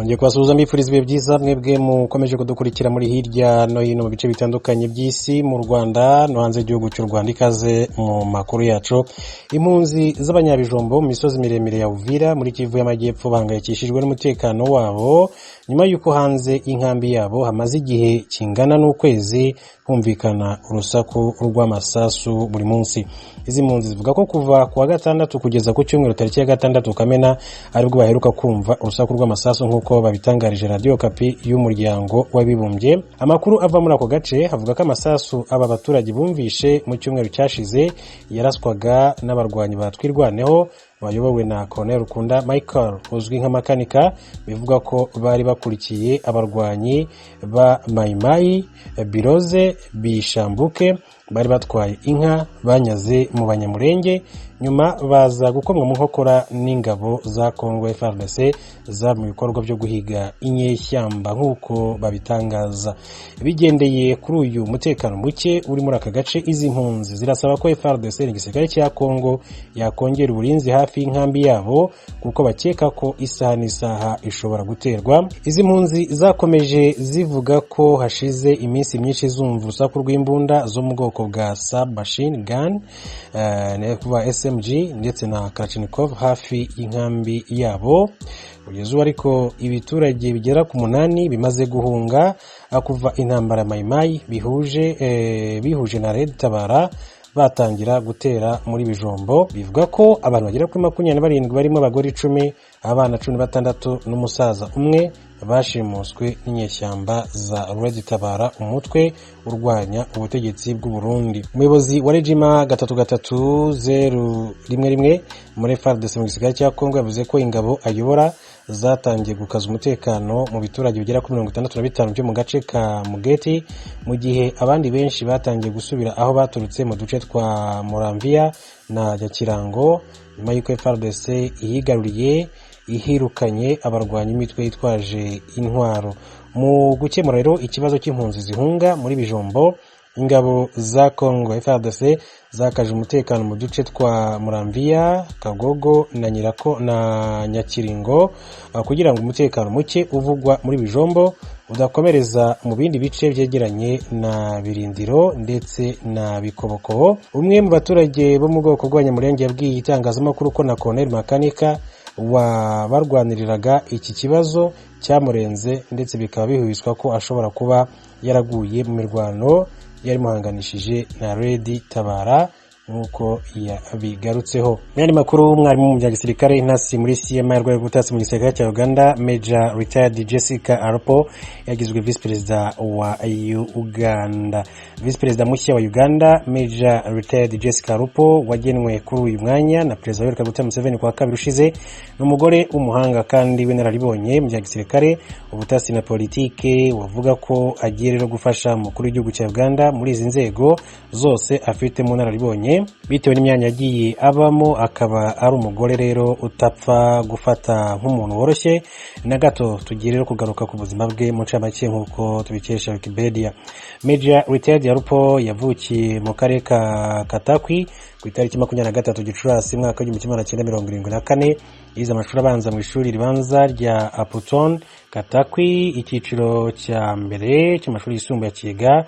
Nongeye kubasuhuza, mbifuriza ibihe byiza mwebwe mukomeje kudukurikira muri hirya no hino mu bice bitandukanye by'isi, mu Rwanda no hanze y'igihugu cy'u Rwanda. Ikaze mu makuru yacu. Impunzi z'Abanyabijombo mu misozi miremire ya Uvira muri Kivu y'Amajyepfo bahangayikishijwe n'umutekano wabo nyuma y'uko hanze y'inkambi yabo hamaze igihe kingana n'ukwezi humvikana urusaku rw'amasasu buri munsi. Izi mpunzi zivuga ko kuva ku wa gatandatu kugeza ku cyumweru tariki ya 6 Kamena aribwo baheruka kumva urusaku rw'amasasu, nk'uko babitangarije Radiyo Okapi y'Umuryango w'Abibumbye. Amakuru ava muri ako gace avuga ko amasasu aba baturage bumvishe mu cyumweru cyashize yaraswaga n'abarwanyi ba Twirwaneho bayobowe na Colonel Rukunda Michael uzwi nka Makanika. Bivuga ko bari bakurikiye abarwanyi ba Mayimayi Biroze Bishambuke bari batwaye inka banyaze mu Banyamurenge, nyuma baza gukomwa mu nkokora n'ingabo za Congo FARDC zari mu bikorwa byo guhiga inyeshyamba, nk'uko babitangaza. Bigendeye kuri uyu mutekano muke uri muri aka gace, izi mpunzi zirasaba ko FARDC, igisirikare cya Congo, yakongera uburinzi hafi y'inkambi yabo, kuko bakeka ko isaha n'isaha ishobora guterwa. Izi mpunzi zakomeje zivuga ko hashize iminsi myinshi zumva urusaku rw'imbunda zo mu bwoko bwa submachine gun, ni kuvuga SMG, ndetse na Kalashnikov hafi y'inkambi yabo. Kugeza ubu ariko, ibiturage bigera ku 8 bimaze guhunga kuva intambara Mayimayi bihuje na Red Tabara batangira gutera muri Bijombo. Bivuga ko abantu bagera kuri 27, barimo abagore 10, abana 16 n'umusaza umwe, bashimuswe n'inyeshyamba za Red Tabara, umutwe urwanya ubutegetsi bw'u Burundi. Umuyobozi wa régiment 33011 muri FARDC mu gisirikare cya Congo yavuze ko ingabo ayobora zatangiye gukaza umutekano mu biturage bigera kuri 65 byo mu gace ka Mugeti, mu gihe abandi benshi batangiye gusubira aho baturutse mu duce twa Muramvya na Nyakirango, nyuma y'uko FARDC ihigaruriye ihirukanye abarwanyi imitwe yitwaje intwaro. Mu gukemura rero ikibazo cy'impunzi zihunga muri Bijombo, ingabo za Congo FARDC zakaje umutekano mu duce twa Muramvya, Kagogo na Nyirako na Nyakiringo, kugira ngo umutekano muke uvugwa muri Bijombo udakomereza mu bindi bice byegeranye na Birindiro ndetse na Bikobokobo. Umwe mu baturage bo mu bwoko bw'Abanyamurenge yabwiye itangazamakuru ko na Colonel Makanika wabarwaniriraga iki kibazo cyamurenze, ndetse bikaba bihwiswa ko ashobora kuba yaraguye mu mirwano yari muhanganishije na Red Tabara, nk'uko yabigarutseho. Mu yandi makuru, umwarimu mu bya gisirikare, intasi muri CMI, rwego rw'ubutasi mu gisirikare cya Uganda, Major Retired Jessica Alupo, yagizwe visi perezida wa Uganda. Visi perezida mushya wa Uganda, Major Retired Jessica Alupo, wagenwe kuri uyu mwanya na Perezida Yoweri Kaguta Museveni kuwa kabiri ushize, ni umugore w'umuhanga kandi w'inararibonye mu bya gisirikare, ubutasi na politike, wavuga ko agiye rero gufasha umukuru w'igihugu cya Uganda muri izi nzego zose afite mu nararibonye, bitewe n'imyanya yagiye abamo. Akaba ari umugore rero utapfa gufata nk'umuntu woroshye na gato. Tugiye rero kugaruka ku buzima bwe mu ncamake, nk'uko tubikesha Wikipedia. Major Retired Alupo yavukiye mu karere ka Katakwi ku itariki 23 Gicurasi mwaka w'1974. Yize amashuri abanza mu ishuri ribanza rya Aputon Katakwi. Icyiciro cya mbere cy'amashuri yisumbuye akiga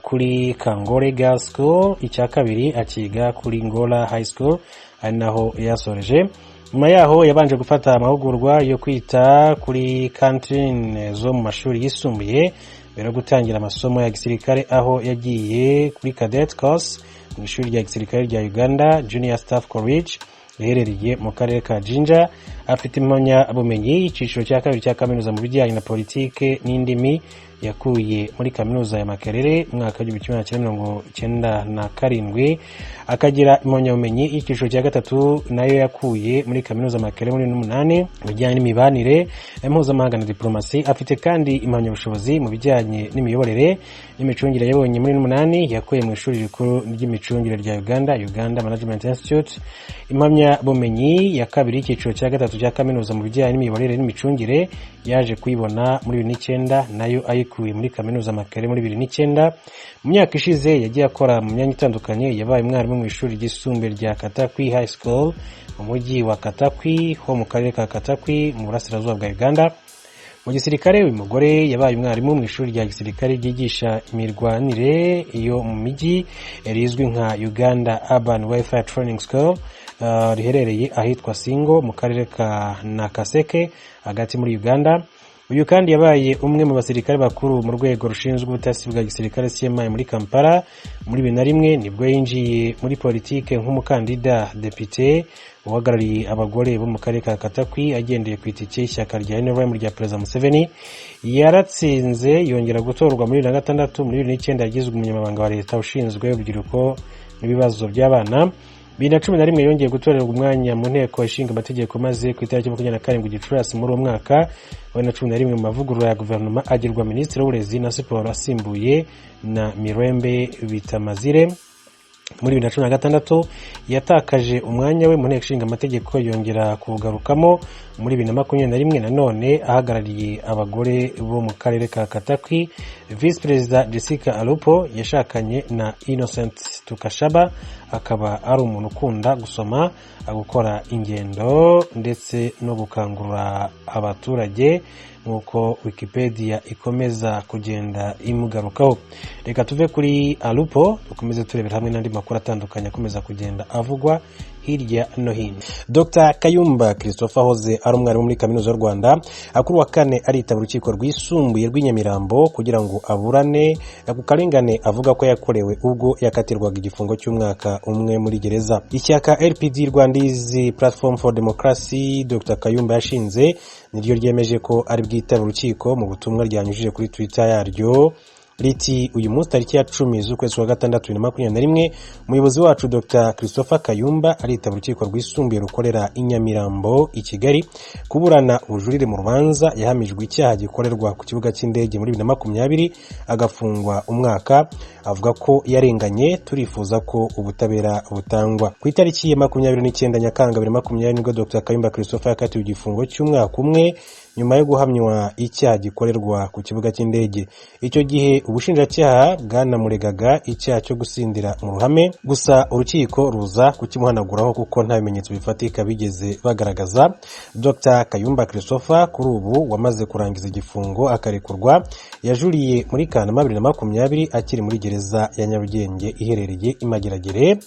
kuri Kangore Girls School, icya kabiri akiga kuri Ngora High School, ari naho yasoreje. Nyuma yaho yabanje gufata amahugurwa yo kwita kuri kantine zo mu mashuri yisumbuye mbere yo gutangira amasomo ya gisirikare, aho yagiye kuri cadet course mu ishuri rya gisirikare rya Uganda Junior Staff College riherereye mu karere ka Jinja. Afite impamyabumenyi y'icyiciro cya kabiri cya kaminuza mu bijyanye na politike n'indimi yakuye muri Kaminuza ya Makerere mu mwaka w'1997, akagira impamyabumenyi y'icyiciro cya gatatu nayo yakuye muri Kaminuza Makerere muri 2008 mu bijyanye n'imibanire mpuzamahanga na diplomasi. Afite kandi impamyabushobozi mu bijyanye n'imiyoborere n'imicungire yabonye muri 2008, yakuye mu ishuri rikuru ry'imicungire rya Uganda, Uganda Management Institute. Impamyabumenyi ya kabiri y'icyiciro cya gatatu cya kaminuza mu bijyanye n'imiyoborere n'imicungire yaje kuyibona muri 2009, nayo ayikuye muri Kaminuza Makerere muri 2009. Mu myaka ishize yagiye akora mu myanya itandukanye. Yabaye umwarimu mu ishuri ryisumbuye rya Katakwi High School mu mujyi wa Katakwi ho mu karere ka Katakwi mu burasirazuba bwa Uganda. Mu gisirikare, uyu mugore yabaye umwarimu mu ishuri rya gisirikare ryigisha imirwanire yo mu mijyi rizwi nka Uganda Urban Warfare Training School, riherereye ahitwa Singo mu karere ka Nakaseke hagati muri Uganda. Uyu kandi yabaye umwe mu basirikare bakuru mu rwego rushinzwe ubutasi bwa gisirikare CMI muri Kampala. Muri 2001 nibwo yinjiye muri politike nk'umukandida depite uhagarariye abagore bo mu karere ka Katakwi, agendeye ku itike y'ishyaka rya NRM rya Perezida Museveni. Yaratsinze, yongera gutorwa muri 2006. Muri 2009 yagizwe umunyamabanga wa leta ushinzwe urubyiruko n'ibibazo by'abana. 2011 yongeye gutorerwa umwanya mu Nteko Ishinga Amategeko, maze ku itariki 27 Gicurasi muri uwo mwaka wa 2011, mu mavugurura ya guverinoma, agirwa minisitiri w'uburezi na siporo asimbuye na Mirembe Bitamazire. Muri 2016 yatakaje umwanya we mu Nteko Ishinga Amategeko, yongera kuwugarukamo muri 2021, nanone ahagarariye abagore bo mu karere ka Katakwi. Visi Perezida Jessica Alupo yashakanye na Innocent Tukashaba, akaba ari umuntu ukunda gusoma, gukora ingendo ndetse no gukangurira abaturage, nk'uko Wikipedia ikomeza kugenda imugarukaho. Reka tuve kuri Alupo, dukomeze turebera hamwe n'andi makuru atandukanye akomeza kugenda avugwa hirya no hino. Dr Kayumba Christopher ahoze ari umwarimu muri Kaminuza y'u Rwanda, kuri wa kane aritaba Urukiko Rwisumbuye rw'Inyamirambo kugira ngo aburane ku karengane avuga ko yakorewe ubwo yakatirwaga igifungo cy'umwaka umwe muri gereza. Ishyaka RPD, Rwandese Platform for Democracy, Dr Kayumba yashinze, niryo ryemeje ko ari bwitabe urukiko. Mu butumwa ryanyujije kuri Twitter yaryo riti: "Uyu munsi tariki ya 10 z'ukwezi kwa gatandatu 2021, umuyobozi wacu Dr Christopher Kayumba aritaba Urukiko Rwisumbuye rukorera i Nyamirambo i Kigali kuburana ubujurire mu rubanza yahamijwe icyaha gikorerwa ku kibuga cy'indege muri 2020, agafungwa umwaka. Avuga ko yarenganye. Turifuza ko ubutabera butangwa." Ku itariki ya 29 Nyakanga 2020 nibwo Dr Kayumba Christopher yakatiwe igifungo cy'umwaka umwe nyuma yo guhamywa icyaha gikorerwa ku kibuga cy'indege. Icyo gihe ubushinjacyaha bwanamuregaga icyaha cyo gusindira mu ruhame, gusa urukiko ruza kukimuhanaguraho kuko nta bimenyetso bifatika bigeze bagaragaza. Dr Kayumba Christopher, kuri ubu wamaze kurangiza igifungo akarekurwa, yajuriye muri Kanama 2020 akiri muri gereza ya Nyarugenge iherereye i Mageragere.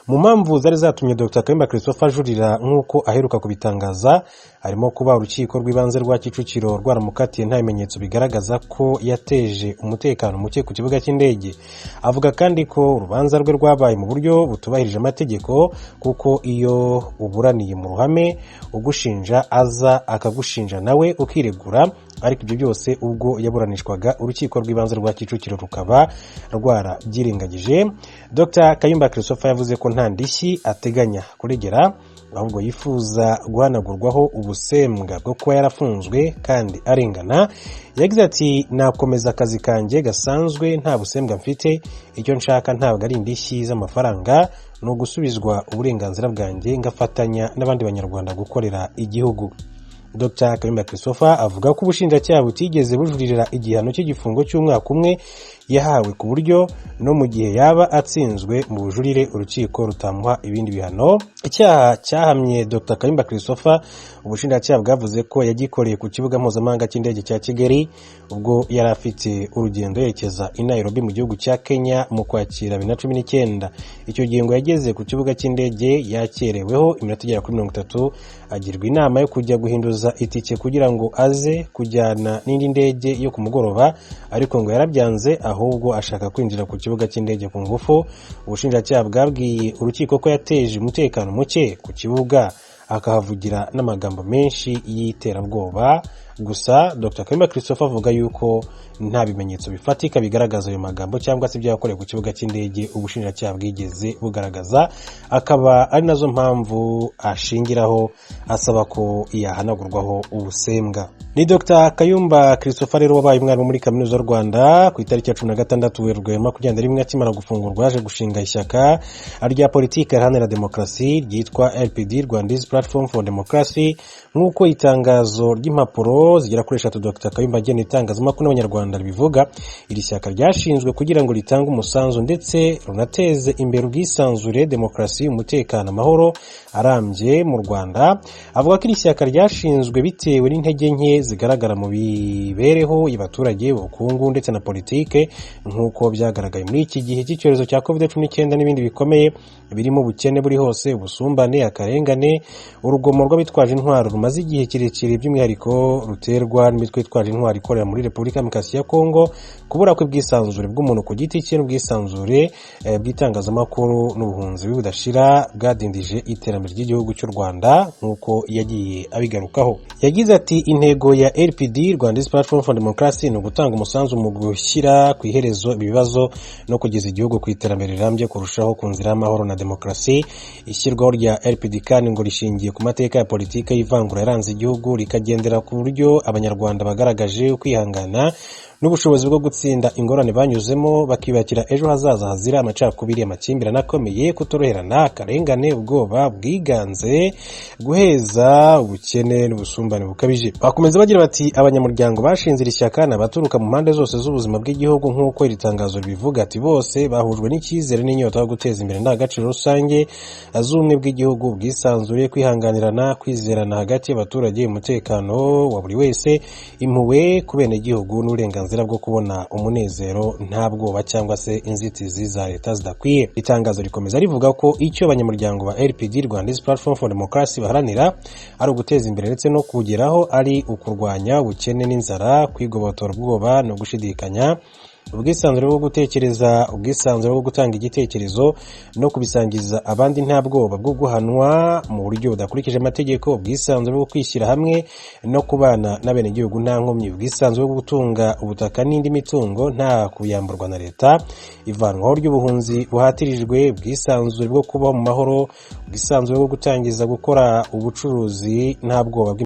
Mu mpamvu zari zatumye Dr Kayumba Christopher ajurira, nk'uko aheruka kubitangaza, harimo kuba Urukiko rw'Ibanze rwa Kicukiro rwaramukatiye nta bimenyetso bigaragaza ko yateje umutekano muke ku kibuga cy'indege. Avuga kandi ko urubanza rwe rwabaye mu buryo butubahirije amategeko, kuko iyo uburaniye mu ruhame ugushinja aza akagushinja nawe ukiregura, ariko ibyo byose ubwo yaburanishwaga Urukiko rw'Ibanze rwa Kicukiro rukaba rwarabyirengagije. Dr Kayumba Christopher yavuze ko nta ndishyi ateganya kuregera, ahubwo yifuza guhanagurwaho ubusembwa bwo kuba yarafunzwe kandi arengana. Yagize ati: "Nakomeza akazi kanjye gasanzwe nta busembwa mfite. Icyo nshaka ntabwo ari indishyi z'amafaranga, ni ugusubizwa uburenganzira bwanjye ngafatanya n'abandi Banyarwanda gukorera igihugu." Dr Kayumba Christopher avuga ko ubushinjacyaha butigeze bujuririra igihano cy'igifungo cy'umwaka umwe yahawe, ku buryo no mu gihe yaba atsinzwe mu bujurire urukiko rutamuha ibindi bihano. Icyaha cyahamye Dr Kayumba Christopher, ubushinjacyaha bwavuze ko yagikoreye ku kibuga mpuzamahanga cy'indege cya Kigali ubwo yari afite urugendo yerekeza i Nairobi mu gihugu cya Kenya mu Kwakira 2019. Icyo gihe ngo yageze ku kibuga cy'indege yakereweho iminota igera kuri 30, agirwa inama yo kujya guhinduza itike kugira ngo aze kujyana n'indi ndege yo ku mugoroba, ariko ngo yarabyanze, ahubwo ashaka kwinjira ku kibuga cy'indege ku ngufu. Ubushinjacyaha bwabwiye urukiko ko yateje umutekano muke ku kibuga, akahavugira n'amagambo menshi y'iterabwoba. Gusa Dr Kayumba Christopher avuga yuko nta bimenyetso bifatika bigaragaza ayo magambo cyangwa se ibyakorewe ku kibuga cy'indege ubushinjacyaha bwigeze bugaragaza, akaba ari nazo mpamvu ashingiraho asaba ko yahanagurwaho ubusembwa. Ni Dr Kayumba Christopher rero wabaye umwarimu muri Kaminuza y'u Rwanda. Ku itariki ya 16 Werurwe 21, akimara gufungurwa, yaje gushinga ishyaka rya politiki riharanira demokarasi ryitwa RPD, Rwandese Platform for Democracy, nk'uko itangazo ry'impapuro Ijambo zigera kuri 3 Dr Kayumba agena itangazamakuru n'Abanyarwanda ribivuga, iri shyaka ryashinzwe kugira ngo ritange umusanzu ndetse runateze imbere ubwisanzure, demokarasi, umutekano, amahoro arambye mu Rwanda. Avuga ko iri shyaka ryashinzwe bitewe n'intege nke zigaragara mu mibereho y'abaturage, ubukungu ndetse na politike, nk'uko byagaragaye muri iki gihe cy'icyorezo cya COVID-19 n'ibindi bikomeye birimo ubukene buri hose, ubusumbane, akarengane, urugomo rw'abitwaje intwaro rumaze igihe kirekire, by'umwihariko ruterwa n'imitwe itwaje intwaro ikorera muri Repubulika Demokarasi ya Kongo, kubura kw'ubwisanzure bw'umuntu ku giti cye n'ubwisanzure bw'itangazamakuru n'ubuhunzi budashira bwadindije iterambere ry'igihugu cy'u Rwanda, nk'uko yagiye abigarukaho. Yagize ati: "Intego ya RPD, Rwandese Platform for Democracy, ni ugutanga umusanzu mu gushyira ku iherezo ibibazo no kugeza igihugu ku iterambere rirambye kurushaho ku nzira y'amahoro na demokarasi." Ishyirwaho rya RPD kandi ngo rishingiye ku mateka ya politiki y'ivangura yaranze igihugu, rikagendera ku buryo Abanyarwanda bagaragaje kwihangana n'ubushobozi bwo gutsinda ingorane banyuzemo, bakiyubakira ejo hazaza hazira amacakubiri, amakimbirane akomeye, kutoroherana, akarengane, ubwoba bwiganze, guheza, ubukene n'ubusumbane bukabije. Bakomeza bagira bati: "Abanyamuryango bashinze iri shyaka ni abaturuka mu mpande zose z'ubuzima bw'igihugu, nk'uko iri tangazo ribivuga." Ati: "Bose bahujwe n'icyizere n'inyota yo guteza imbere indangagaciro rusange z'ubumwe bw'igihugu, ubwisanzure, kwihanganirana, kwizerana hagati y'abaturage, umutekano wa buri wese, impuhwe ku benegihugu n'uburenganzira bwo kubona umunezero nta bwoba cyangwa se inzitizi za leta zidakwiye." Itangazo rikomeza rivuga ko icyo abanyamuryango ba RPD, Rwandese Platform for Democracy, baharanira ari uguteza imbere ndetse no kugeraho ari ukurwanya ubukene n'inzara, kwigobotora ubwoba no gushidikanya, ubwisanzure bwo gutekereza, ubwisanzure bwo gutanga igitekerezo no kubisangiza abandi nta bwoba bwo guhanwa mu buryo budakurikije amategeko, ubwisanzure bwo kwishyira hamwe no kubana n'abenegihugu nta nkomyi, ubwisanzure bwo gutunga ubutaka n'indi mitungo nta kuyamburwa na leta, ivanwaho ry'ubuhunzi buhatirijwe, ubwisanzure bwo kubaho mu mahoro, ubwisanzure bwo gutangiza gukora ubucuruzi nta bwoba.